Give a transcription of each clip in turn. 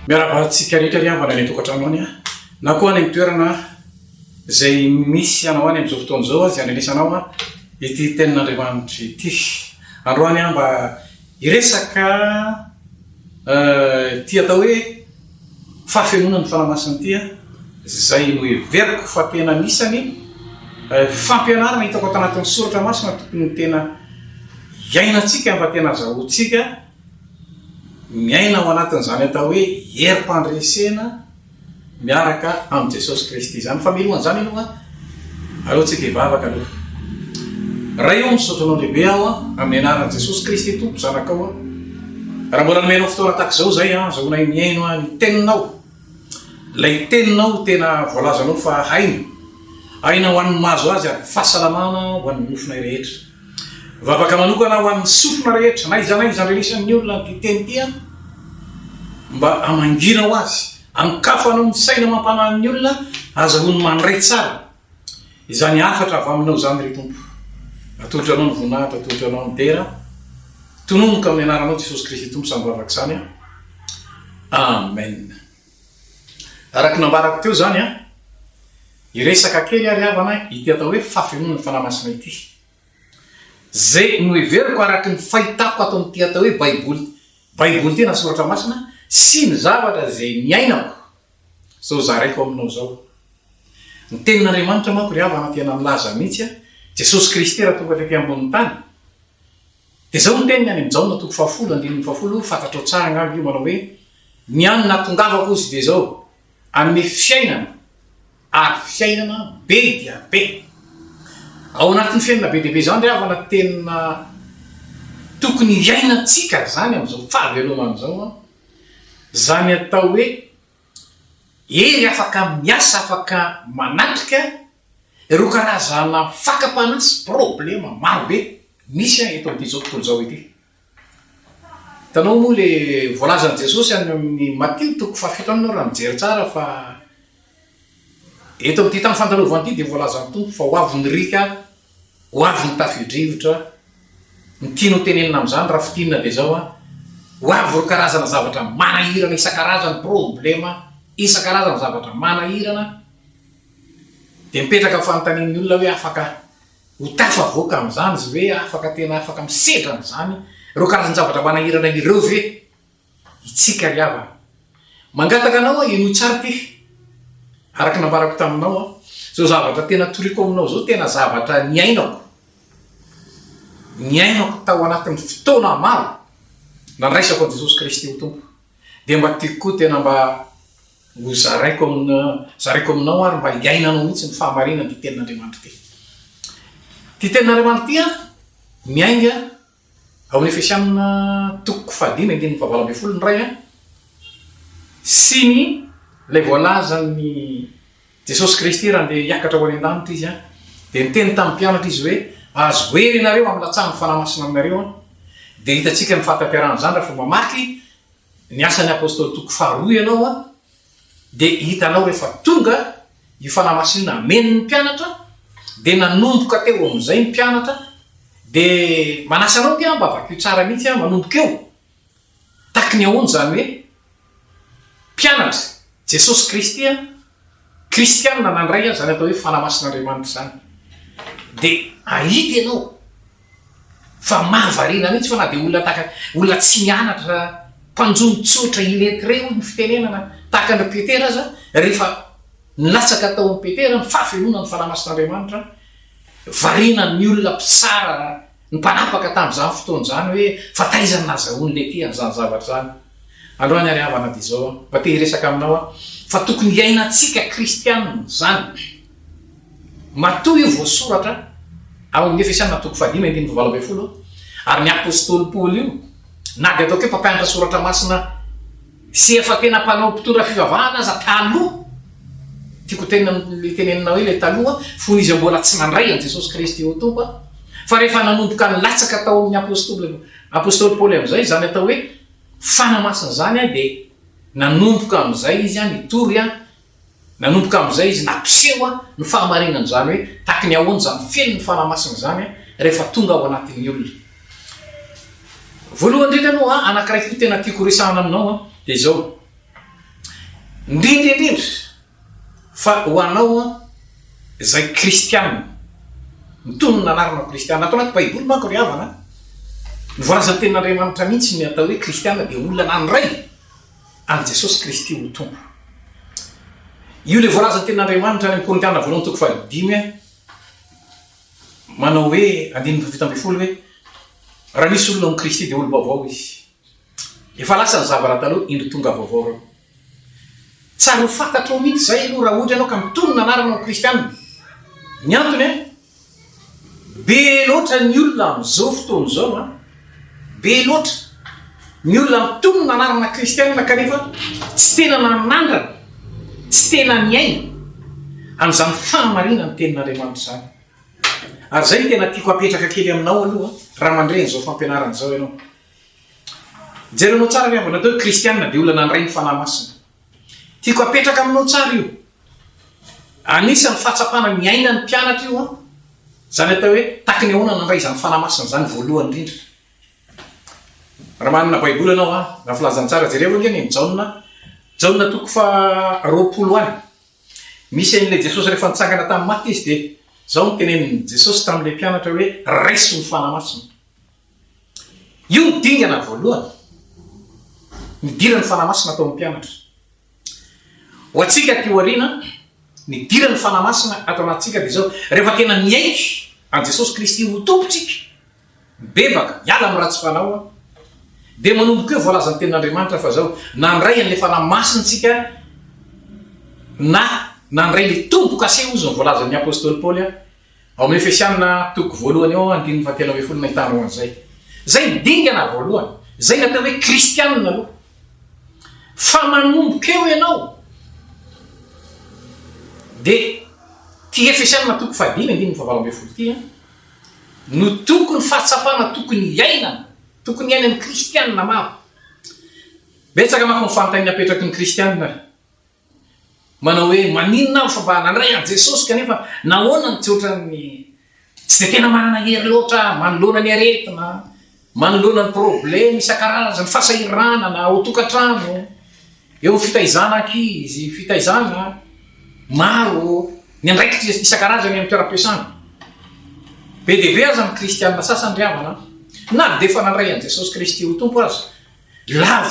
Miarahaba antsika rehetra ry havana any an-tokantrano any na koa any amin'ny toerana izay misy anao any amin'izao fotoana izao izay andrenesanao ity tenin'Andriamanitra ity. Androany aho mba hiresaka ity atao hoe fahafenoana ny Fanahy Masina ity izay noheveriko fa tena anisany fampianarana hitako ato anatin'ny soratra masina tokony tena hiainantsika mba tena azahoantsika miaina ao anatin'izany atao hoe herim-pandresena miaraka amin'i Jesosy Kristy izany. Fa mialohan'izany aloha, aleo tsika hivavaka aloha. Ray ô, misaotra Anao lehibe aho amin'ny anaran'i Jesosy Kristy Tompo Zanakao. Raha mbola nomenao fotoana tahaka izao izay, azahoanay mihaino ny Teninao. Ilay Teninao tena voalazanao fa aina. Aina ho an'ny mahazo azy ary fahasalamana ho an'ny nofonay rehetra. Vavaka manokana ho an'ny sofina rehetra, n'aiza n'aiza andrenesan'ny olona an'ity teny ity an, mba hamangiana ho azy, anokafanao ny saina amam-panahin'ny olona, azahoany mandray tsara izany hafatra avy aminao izany ry Tompo. Atolotra Anao ny voninahitra, atolotra Anao ny dera, tononiko amin'ny anaranao Jesosy Kristy Tompo izany vavaka izany an. Amen. Araka ny nambarako teo izany an, hiresaka kely ary havana ity atao hoe fahafenoana ny Fanahy Masina ity. Izay noheveriko araka ny fahitako ato amin'ity atao hoe Baiboly, Baiboly ity na Soratra Masina, sy ny zavatra izay niainako, izao zaraiko aminao izao. Ny Tenin'Andriamanitra manko ry havana tena milaza mihitsy an, Jesosy Kristy raha tonga tety ambonin'ny tany, dia izao ny teniny any amin'ny Jaona toko fahafolo andininy fahafolo, fantatrao tsara angamba io, manao hoe, Ny any nahatongavako ozy dia izao, hanome fiainana ary fiainana be dia be. Ao anatin'ny fiainana be dia be izany ry havana tena tokony hiainantsika izany amin'izao fahavelomana izao an, izany atao hoe hery afaka miasa, afaka manatrika ireo karazana fakam-panahy sy problema maro be misy eto amin'ity izao tontolo izao ity. Hitanao moa le voalazan'i Jesosy any amin'ny Matio toko fahafito any ianao raha mijery tsara fa eto amin'ity tany fandalovana ity dia voalazan'ny Tompo fa ho avy ny riaka, ho avy ny tafio-drivotra. Ny tiany ho tenenina amin'izany raha fintinina dia izao an, ho avy ireo karazana zavatra manahirana isan-karazany, problema isan-karazany, zavatra manahirana. Dia mipetraka ny fanontanian'ny olona hoe afaka Ho tafavoaka amin'izany izy ve? Afaka tena afaka misedra an'izany ireo karazan-javatra manahirana ireo ve itsika ry havana? Mangataka anao aho henoy tsara ity, araka ny nambarako taminao aho, izao zavatra tena toriko aminao izao tena zavatra niainako, niainako tao anatin'ny fotoana maro nandraisako an'i Jesosy Kristy ho Tompo, dia mba tiako koa tena mba Ho zaraiko amina, zaraiko aminao ary mba hiainanao mihitsy ny fahamarinan'ity tenin'Andriamanitra ity. Ity tenin'Andriamanitra ity an, miainga ao amin'ny Efesiana toko fahadimy andininy fahavalo ambin'ny folo ny iray an, sy ny ilay voalazan'i Jesosy Kristy raha andeha hiakatra ho any an-danitra Izy an, dia niteny tamin'ny mpianatra Izy hoe, Azo hery ianareo amin'ny latsahan'ny Fanahy Masina aminareo an. Dia hitantsika ny fahatanterahan'izany raha vao mamaky Ny Asan'ny Apostoly toko faharoa ianao an, dia hitanao rehefa tonga io Fanahy Masina nameno ny mpianatra, dia nanomboka teo amin'izay ny mpianatra, dia manasa anao ange aho mba vakio tsara mihitsy an, manomboka eo, taky ny ahoana izany hoe mpianatra Jesosy Kristy an, Kristianina nandray an izany atao hoe Fanahy Masin'Andriamanitra izany, dia hahita ianao. Fa mahavariana mihitsy fa na dia olona tahaka olona tsy nianatra, mpanjono tsotra, illettré hoy ny fitenenana, tahaka an-dry Petera aza, rehefa nilatsaka tao amin'i Petera ny fahafenoana ny Fanahy Masin'Andriamanitra, variana ny olona mpitsara, ny mpanapaka tamin'izany fotoana izany hoe fa taiza no nazahoan'i Letia an'izany zavatra izany. Androany ary havana dia izao aho, mba te hiresaka aminao aho, fa tokony hiainantsika kristianina izany. Matoa io voasoratra ao amin'ny Efesiana toko fahadimy andininy fahavalo ambin'ny folo, ary ny apostoly Paoly io, na dia ataoko hoe mpampianatra soratra masina sy efa tena mpanao mpitondra fivavahana aza taloha, tiako tena tenenina hoe ilay taloha, fony izy mbola tsy nandray an'i Jesosy Kristy ho Tompo, fa rehefa nanomboka nilatsaka tao amin'ny apostoly apostoly Paoly amin'izay izany atao hoe Fanahy Masina izany dia nanomboka amin'izay izy nitory Nanomboka amin'izay izy nampiseho ny fahamarinan'izany hoe tahaky ny ahoana izany feno ny Fanahy Masina izany rehefa tonga ao anatin'ny olona. Voalohany indrindra aloha, anankiray koa tena tiako horesahana aminao dia izao. Indrindra indrindra fa ho anao izay kristiana, mitonona anarana ho kristiana. Ato anaty baiboly manko ry havana, ny voalazan'ny tenin'Andriamanitra mihitsy ny atao hoe kristiana dia olona nandray an'i Jesosy Kristy ho Tompo. Io ilay voalazan'ny tenin'Andriamanitra any amin'ny Korintiana voalohany toko fahadimy manao hoe andininy faha-17 hoe raha misy olona ao amin'i Kristy dia olom-baovao izy. Efa lasa ny zavatra taloha, indro tonga vaovao ireo. Tsara ho fantatrao mihitsy izay aloha raha ohatra ianao ka mitonona anarana ho kristiana. Ny antony an, be loatra ny olona amin'izao fotoana izao an, be loatra ny olona mitonona anarana kristiana kanefa tsy tena nanandrana, tsy tena niaina an'izany fahamarinan'ny tenin'Andriamanitra izany. Ary izay no tena tiako hapetraka kely aminao aloha raha mandre an'izao fampianarana izao ianao. Jerenao tsara ry havana atao hoe kristiana dia olona nandray ny Fanahy Masina. Tiako apetraka aminao tsara io. Anisan'ny fahatsapana niainan'ny mpianatra io an. Izany atao hoe taky ny ahoana nandray izany Fanahy Masina izany voalohany indrindra. Raha manana Baiboly ianao an, na filazantsara jerevo ange ny Jaona, Jaona toko faha 20 any. Misy an'ilay Jesosy rehefa nitsangana tamin'ny maty izy dia izao no tenenin'i Jesosy tamin'ilay mpianatra hoe raiso ny Fanahy Masina. Io ny dingana voalohany nidiran'ny Fanahy Masina tao amin'ny mpianatra. Ho antsika aty aoriana, nidiran'ny Fanahy Masina ato anatintsika dia izao, rehefa tena miaiky an'i Jesosy Kristy ho Tompo tsika, mibebaka, miala amin'ny ratsy fanao, dia manomboka eo voalazan'ny Tenin'Andriamanitra fa izao, nandray an'ilay Fanahy Masina tsika na nandray ilay tombo-kase hozy ny voalazan'ny Apostoly Paoly, Ao amin'ny Efesiana toko voalohany ao andininy fahatelo ambinifolo no ahitanao an'izay. Izay ny dingana voalohany. Izay ny atao hoe kristianina aloha. Fa manomboka eo ianao dia ity Efesiana toko fahadimy andininy fahavalo ambinifolo ity an, no tokony fahatsapana tokony hiainana, tokony hiainan'ny kristianina maro. Betsaka manko ny fanontaniana apetraky ny kristianina. Manao hoe maninona aho fa mba nandray an'i Jesosy kanefa nahoana no tsy ohatran'ny tsy dia tena manana hery loatra aho manoloana ny aretina, manoloana ny problème isan-karazany, fahasahiranana ao an-tokantrano, eo amin'ny fitaizana ankizy, fitaizana maro, ny andraikitra isan-karazany amin'ny toeram-piasana. Be dia be aza ny kristiana sasany ry havana na dia efa nandray an'i Jesosy Kristy ho Tompo aza, lavo.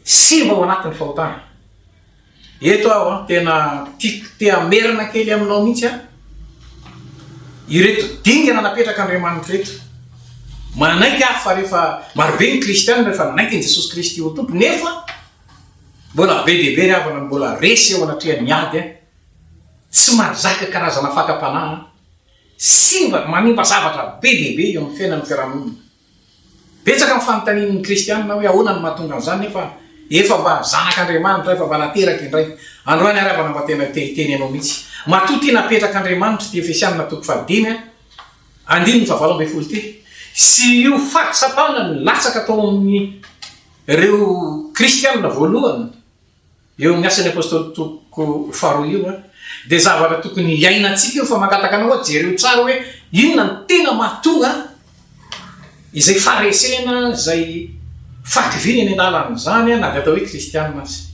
Simba ao anatin'ny fahotana. Eto aho an, tena tiako te hamerina kely aminao mihitsy an, ireto dingana napetrak'Andriamanitra ireto. Manaiky aho fa rehefa, marobe ny kristiana rehefa nanaiky an'i Jesosy Kristy ho Tompo, nefa mbola be dia be ry havana no mbola resy eo anatrehan'ny ady an, tsy mahazaka karazana fakam-panahy an, simba, manimba zavatra be dia be eo amin'ny fiainan'ny fiarahamonina. Betsaka ny fanontanian'ny kristianina hoe ahoana no mahatonga an'izany nefa efa mba zanak'Andriamanitra, efa mba nateraka indray. Androany ary havana mba tena te hiteny anao mihitsy. Matoa ity napetrak'Andriamanitra ity Efesianina toko fahadimy andininy fahavalo ambinifolo ity sy io fahatsapana nilatsaka tao amin'ny ireo kristianina voalohany, Eo amin'ny Asan'ny Apostoly toko faharoa io dia zavatra tokony hiainantsika io fa mangataka anao aho jereo tsara hoe inona no tena mahatonga izay faharesena, izay fahakiviana eny an-dalan'izany na dia atao hoe kristianina aza.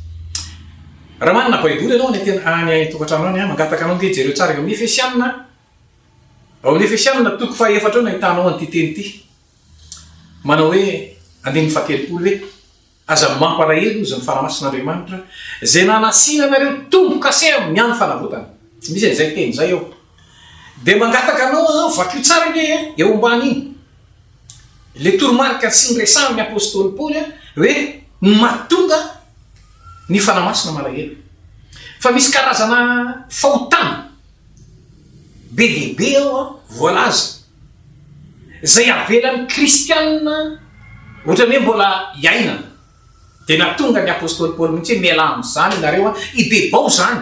Raha manana baiboly ianao any an-tena any an-tokantrano any, mangataka anao ange jereo tsara eo amin'ny Efesianina, ao amin'ny Efesianina toko fahaefatra eo no ahitanao an'ity teny ity. Manao hoe andininy fahatelopolo hoe. Aza mampalahelo ozy ny Fanahy Masin'Andriamanitra izay nanasina anareo tombo-kase amin'ny andro fanavotana. Tsy misy an'izay teny izay eo. Dia mangataka anao aho, vakio tsara ange e, eo ambany iny. Ilay toromarika tsy niresahan'ny apostoly Paoly hoe ny mahatonga ny Fanahy Masina malahelo. Fa misy karazana fahotana be dia be ao voalaza. Izay avelan'ny kristiana ohatran'ny hoe mbola iainana. Dia nahatonga ny apostoly Paoly mihitsy hoe mialà amin'izany ianareo an, ibebao izany.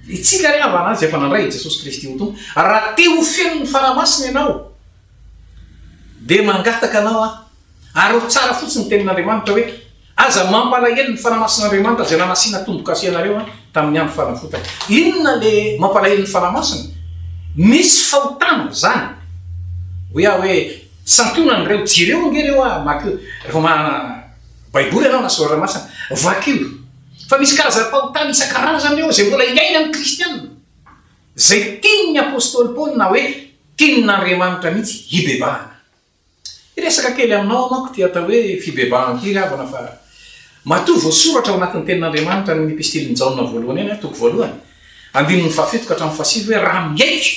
Itsika ry havana izay efa nandray i Jesosy Kristy ho Tompo, raha te ho feno ny Fanahy Masina ianao, dia mangataka anao aho, araho tsara fotsiny ny tenin'Andriamanitra hoe, Aza mampalahelo ny Fanahy Masin'Andriamanitra izay nanasina tombo-kase anareo tamin'ny andro fanavotana. Inona le mampalahelo ny Fanahy Masina? Misy fahotana zany. Hoy aho hoe santionany ireo, jereo ange ireo ah, makio, rehefa manana baiboly ianao na soratra masina, vakio. Fa misy karazam-pahotana isan-karazany eo izay mbola iainan'ny kristiana, izay tian'ny apostoly Paoly na hoe tian'Andriamanitra mihitsy hibebahana. Hiresaka kely aminao aho manko ity atao hoe fibebahana ity ry havana fa matoa voasoratra ao anatin'ny tenin'Andriamanitra any amin'ny epistilin'i Jaona voalohany any, toko voalohany, andininy fahafito ka hatramin'ny fahasivy hoe raha miaiky,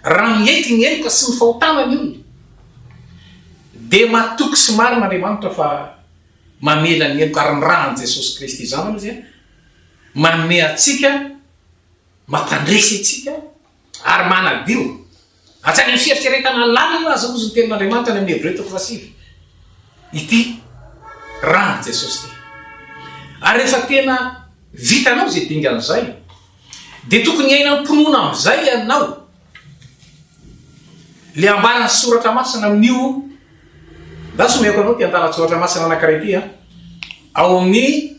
raha miaiky ny heloka sy ny fahotana ny olona dia matoky sy marina Andriamanitra fa mamela ny heloka ary ny ràn'i Jesosy Kristy Zanany izy manome antsika, mampandresy antsika ary manadio hatrany amin'ny fieritreretana lalina aza hozy ny tenin'Andriamanitra any amin'ny Hebreo toko fahasivy ity ràn'i Jesosy ity. Ary rehefa tena vitanao izay dingana izay dia tokony hiaina am-pinoana amin'izay ianao. Ilay ambaran'ny soratra masina amin'io, ndao omeko anao ity andalan-tsoratra masina anankiray ity an, ao amin'ny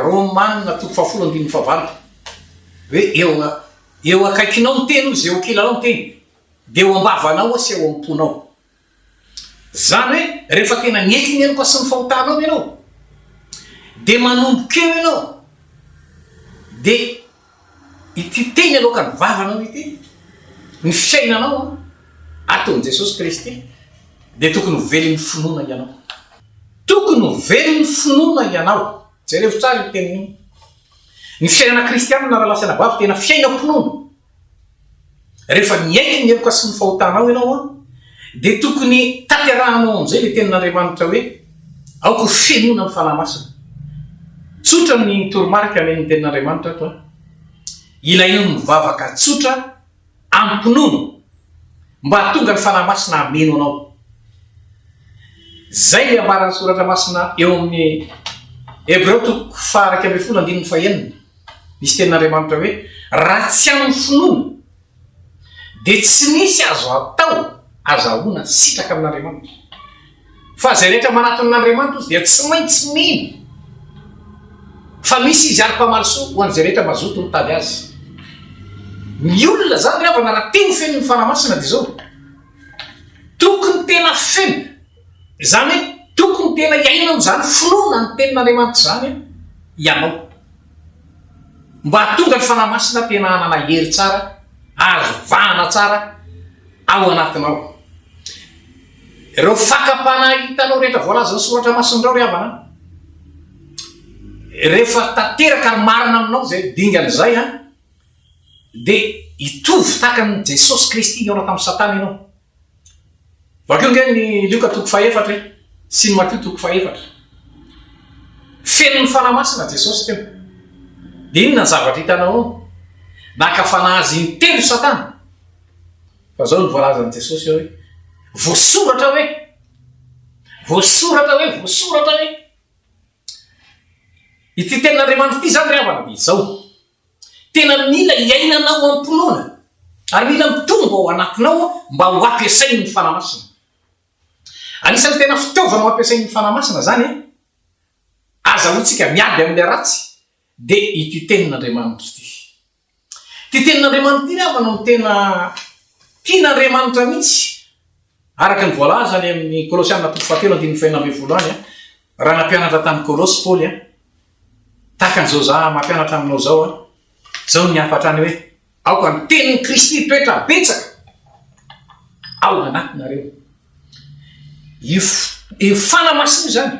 Romana toko fahafolo andininy fahavalo, hoe eo eo akaikinao ny teny hozy, eo ankilanao ny teny, dia eo am-bavanao sy eo am-ponao. Izany hoe rehefa tena niaiky ny heloka sy ny fahotanao ianao, dia manomboka eo ianao, dia ity teny aloakan'ny vavanao ity, ny fiainanao ato amin'i Jesosy Kristy, dia tokony ho velon'ny finoana ianao. Tokony ho velon'ny finoana ianao. Jerevo tsara io teniny io. Ny fiainana kristianina rahalahy sy anabavy tena fiainam-pinoana. Rehefa niaiky ny heloka sy ny fahotanao ianao an, dia tokony tanterahanao amin'izay ilay tenin'Andriamanitra hoe, aoka ho fenoina amin'ny Fanahy Masina. Tsotra ny toromarika amen'ny tenin'Andriamanitra ato an. Ilaina ny mivavaka tsotra amim-pinoana mba hahatonga ny Fanahy Masina hameno anao. Izay ilay ambaran'ny Soratra Masina eo amin'ny Hebreo toko faha-11 andininy fahenina. Misy tenin'Andriamanitra hoe, Raha tsy amin'ny finoana, dia tsy misy azo atao azahoana sitraka amin'Andriamanitra. Fa izay rehetra manatona an'Andriamanitra ozy dia tsy maintsy mino fa misy Izy ary mpamaly soa ho an'izay rehetra mazoto mitady Azy. Ny olona izany ry havana raha te ho feno ny Fanahy Masina dia izao, tokony tena feno, izany hoe tokony tena hiaina amin'izany finoana ny tenin'Andriamanitra izany ianao. Mba hahatonga ny Fanahy Masina tena hanana hery tsara, azo vahana tsara ao anatinao. Ireo fakam-panahy hitanao rehetra voalazan'ny Soratra Masina ireo ry havana an, rehefa tanteraka ary marina aminao izay dingana izay an, dia hitovy tahaka an'i Jesosy Kristy nihaona tamin'i Satana ianao. Vakio ange ny Lioka toko fahefatra e, sy ny Matio toko fahefatra. Feno ny Fanahy Masina Jesosy teo. Dia inona ny zavatra hitanao ao? Naka fanahy azy intelo Satana. Fa izao no voalazan'i Jesosy eo hoe, voasoratra hoe, voasoratra hoe, voasoratra hoe. Ity tenin'Andriamanitra ity izany ry havana dia izao. Tena mila iainanao am-pinoana ary mila mitombo ao anatinao mba ho ampiasain'ny Fanahy Masina. Anisan'ny tena fitaovana ho ampiasain'ny Fanahy Masina izany, azahoantsika miady amin'ilay ratsy, dia ity Tenin'Andriamanitra ity. Ity Tenin'Andriamanitra ity ry havana no tena tian'Andriamanitra mihitsy, araka ny voalaza any amin'ny Kolosiana toko fahatelo andininy fahenina ambinifolo any, raha nampianatra tany Kolosy Paoly, Tahaka an'izao za mampianatra aminao izao an, izao ny hafatra any hoe, aoka ny tenin'i Kristy hitoetra betsaka ao anatinareo. Io io Fanahy Masina io izany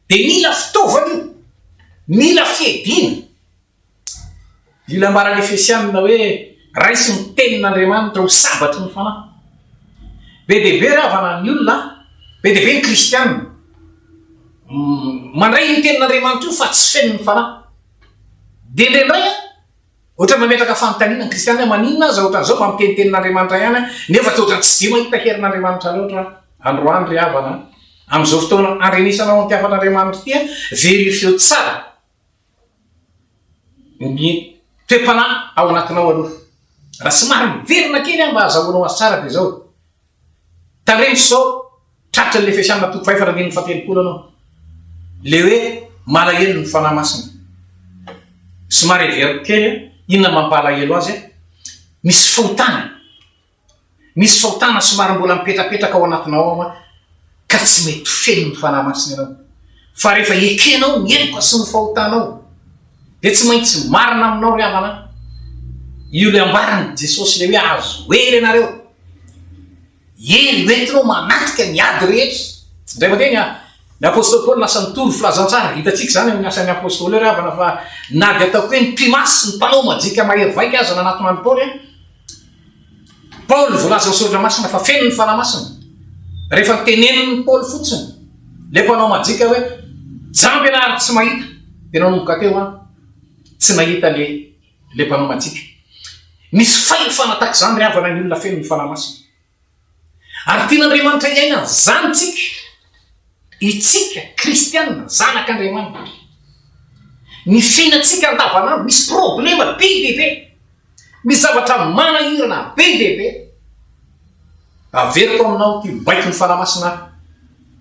dia mila fitaovana io, mila fiadiana. Io ilay ambaran'ny Efesianina hoe raiso ny tenin'Andriamanitra ho sabatry ny fanahy. Be dia be ry havana ny olona, be dia be ny kristianina mandray io tenin'Andriamanitra io fa tsy feno ny fanahy. Dia indraindray an, ohatran'ny mametraka fanontaniana ny kristianina hoe maninona aza ohatran'izao mba miteny tenin'Andriamanitra ihany aho nefa toa ohatran'ny tsy dia mahita herin'Andriamanitra loatra aho. Androany ry havana, amin'izao fotoana andrenesanao an'ity hafatr'Andriamanitra ity an, verifieo tsara Ny toe-panahy ao anatinao aloha. Raha somary miverina kely aho mba hahazahoanao azy tsara dia izao, tandremo sao tratran'ny Efesiana toko fahefatra andininy fahatelopolo ianao, ilay hoe malahelo ny Fanahy Masina. Somary heveriko kely, inona no mampalahelo azy? Misy fahotana. Misy fahotana somary mbola mipetrapetraka ao anatinao ao an, ka tsy mety feno ny Fanahy Masina ianao. Fa rehefa ekenao ny heloka sy ny fahotanao. Dia tsy maintsy marina aminao ry havana io ilay ambaran'i Jesosy ilay hoe azo hery ianareo. Hery hoentinao manatrika ny ady rehetra. Indray mandeha ny ny apostoly Paoly lasa nitory filazantsara. Hitantsika izany amin'ny asan'ny apostoly eo ry havana fa na dia ataoko hoe ny mpimasy sy ny mpanao majika mahery vaika aza nanatona an'i Paoly an. Paoly voalazan'ny soratra masina fa feno ny fanahy masina. Rehefa notenenin'i Paoly fotsiny ilay mpanao majika hoe jamba ianao ary tsy mahita dia nanomboka teo an tsy nahita le le mpanao majika. Misy fahefana tahaka izany ry havana ny olona feno ny fanahy masina. Ary tian'Andriamanitra hiaina an'izany tsika, itsika kristiana zanak'Andriamanitra. Ny fiainantsika andavanandro misy problema be dia be. Misy zavatra manahirana be dia be. Averiko aminao ity baikon'ny Fanahy Masina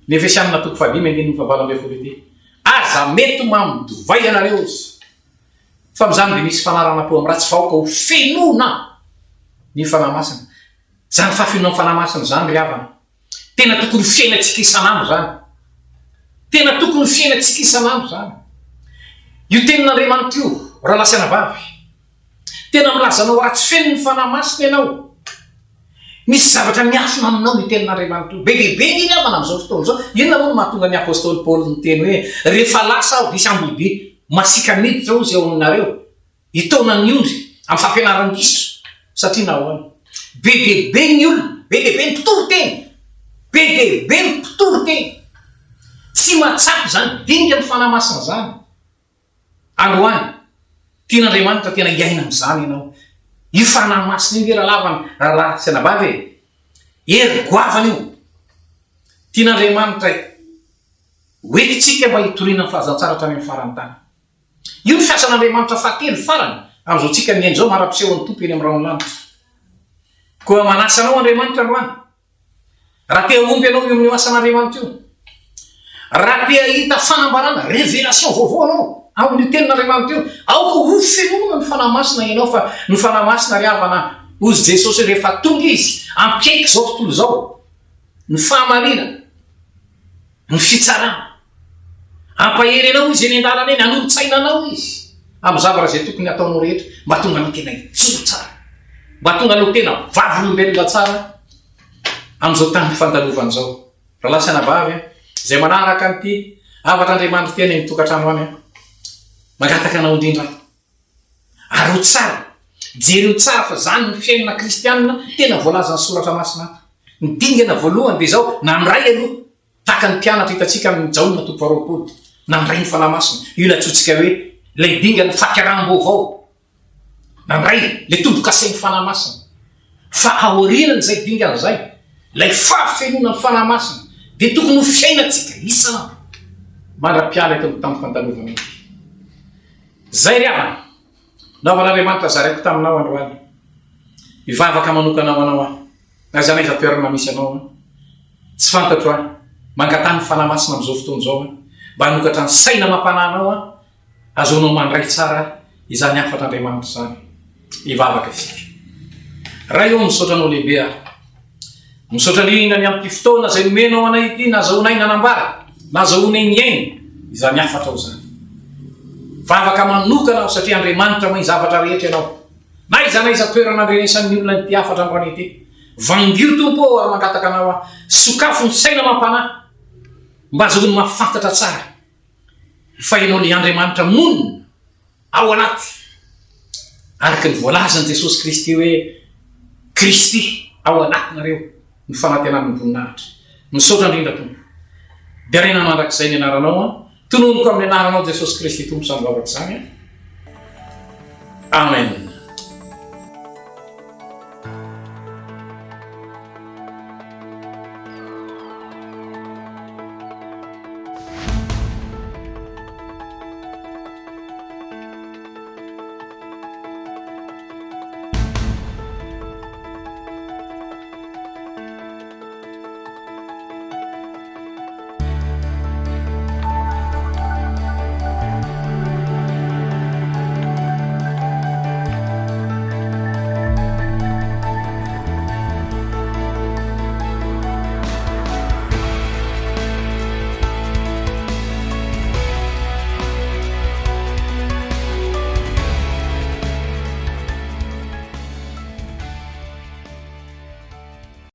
ny Efesianina toko fahadimy andininy fahavalo ambin'ny folo ity. Aza mety mamo divay ianareo izy. Fa amin'izany dia misy fanaranam-po amin'ny ratsy fa aoka ho fenoina ny Fanahy Masina. Izany fahafenoan'ny Fanahy Masina izany ry havana, tena tokony ho fiainantsika isan'andro izany. Tena tokony ho fiainantsika isan'andro izany. Io tenin'Andriamanitra io, rahalahy sy anabavy, tena milaza anao raha tsy feno ny Fanahy Masina ianao, misy zavatra miafina aminao io tenin'Andriamanitra io. Be dia be anie ry havana amin'izao fotoana izao. Inona moa no mahatonga ny apostoly Paoly niteny hoe, rehefa lasa aho dia hisy ambodia masiaka miditra hozy eo aminareo? Hitaona ny ondry amin'ny fampianaran-diso. Satria nahoana? Be dia be ny olona, be dia be ny mpitory teny, be dia be ny mpitory teny. Tsy mahatsapa izany dingan'ny Fanahy Masina izany. Androany, tian'Andriamanitra tena hiaina amin'izany ianao. Io Fanahy Masina io nge ralavana, rahalahy sy anabavy e. Hery goavana io. Tian'Andriamanitra hoentintsika mba hitoriana ny filazantsara hatrany amin'ny faran'ny tany. Io ny fiasan'Andriamanitra fahatelo, farany, amin'izao tsika mihaino izao mandra-pisehon'ny Tompo eny amin'ny rahon'ny lanitra. Koa manasa anao Andriamanitra androany. Raha te hahomby ianao eo amin'io asan'Andriamanitra io, raha te hahita fanambarana, révélation vaovao ianao ao amin'io tenin'Andriamanitra io, aoka ho fenoina ny Fanahy Masina ianao fa ny Fanahy Masina ry havana, hozy Jesosy hoe rehefa tonga Izy hampiaiky izao tontolo izao ny fahamarinana, ny fitsarana. Hampahery anao Izy eny an-dalana eny, hanolo-tsaina anao Izy amin'ny zavatra izay tokony hataonao rehetra mba hahatonga anao tena hijoro tsara, mba hahatonga anao tena vavolombelona tsara amin'izao tany fandalovana izao. Rahalahy sy anabavy izay manaraka an'ity hafatr'Andriamanitra ity any amin'ny tokantrano any, mangataka anao indrindra aho, Arao tsara, jereo tsara fa izany ny fiainana kristianina tena voalazan'ny soratra masina ato. Ny dingana voalohany dia izao, nandray aloha, tahaka ny mpianatra hitantsika amin'ny Jaona toko faharoapolo, nandray ny Fanahy Masina, io ilay antsointsika hoe ilay dingan'ny fampiaraham-baovao, nandray ilay tombo-kasen'ny Fanahy Masina. Fa aorianan'izay dingana izay, ilay fahafenoana ny Fanahy Masina dia tokony ho fiainantsika isan'andro mandra-piala eto amin'ny tany fandalovana ity. Zay ry havana, naovan'Andriamanitra zaraiko taminao androany. Hivavaka manokana ho anao aho, na aiza na aiza toerana misy anao aho. Tsy fantatro aho, mangataha ny Fanahy Masina amin'izao fotoana izao aho, mba hanokatra ny saina amam-panahinao aho, azahoanao mandray tsara izany hafatr'Andriamanitra izany. Hivavaka isika. Ray ô, misaotra Anao lehibe aho. Misaotra indrindra ny amin'ity fotoana izay nomenao anay ity nazahoanay nanambara, nazahoanay niaina izany hafatrao izany. Vavaka manokana aho satria Andriamanitra mahay zavatra rehetra Ianao. Na aiza na aiza toerana andrenesan'ny olona ity hafatra androany ity. Vangio Tompo ô ary mangataka Anao aho, sokafo ny saina amam-panahy mba azahoany mahafantatra tsara fa Ianao ilay Andriamanitra monina ao anaty, araka ny voalazan'i Jesosy Kristy hoe, Kristy ao anatinareo no fanantenana ny voninahitra. Misaotra indrindra Tompo. Deraina mandrakizay ny anaranao an. Tononiko amin'ny anaranao Jesosy Kristy Tompo izany vavaka izany an. Amen.